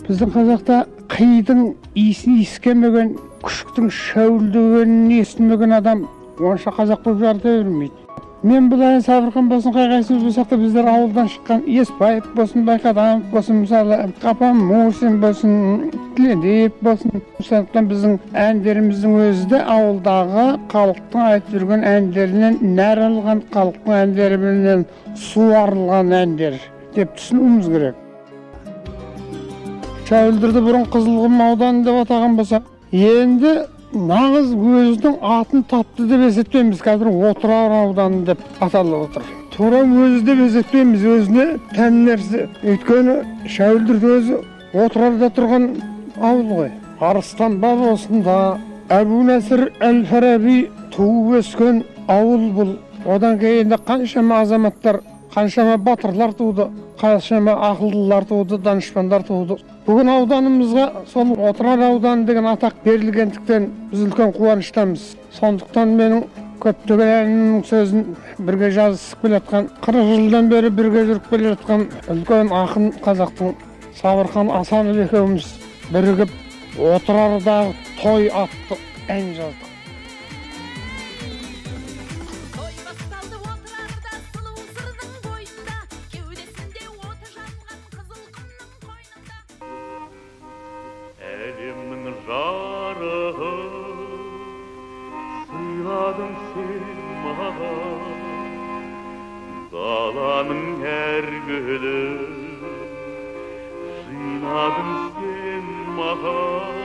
Біздің қазақта қидың иісін иіскемеген, күшіктің шәуілдегенін естімеген адам онша қазақ болып жарыта бермейді. Мен былай Сабырхан болсын, қай қайсымыз болсақ та, біздер ауылдан шыққан Есбаев болсын, Байқадамов болсын, мысалы, Қапан Мусин болсын, Тілендиев болсын. Сондықтан біздің әндеріміздің өзі де ауылдағы халықтың айтып жүрген әндерінен нәр алған, халықтың әндеріменен суарылған әндер деп түсінуіміз керек. Шәуілдірді бұрын Қызылқұм ауданы деп атаған болса, енді нағыз өзінің атын тапты деп есептейміз. Қазір Отырар ауданы деп аталып отыр. Тура өзі деп есептейміз, өзіне тән нәрсе. Өйткені Шәуілдір өзі Отырарда тұрған ауыл ғой. Арыстан баб осында, Әбу Насыр әл Фараби туып өскен ауыл бұл. Одан кейін де қаншама азаматтар, қаншама батырлар туды, қаншама ақылдылар туды, данышпандар туды. Бүгін ауданымызға сол Отырар ауданы деген атақ берілгендіктен біз үлкен қуаныштамыз. Сондықтан менің көптеген әнімнің сөзін бірге жазысып келе жатқан, 40 жылдан бері бірге жүріп келе жатқан үлкен ақын қазақтың Сабырхан Асанов екеуміз бірігіп Отырардағы той атты ән жаздық. Той басталды Отырарда, сұлу сырдың бойында, кеудесінде оты жанған қызыл құмның қойнында. Әлемнің жарығы сыйладың сен маған, даланың әр гүлін жинадың сен маған.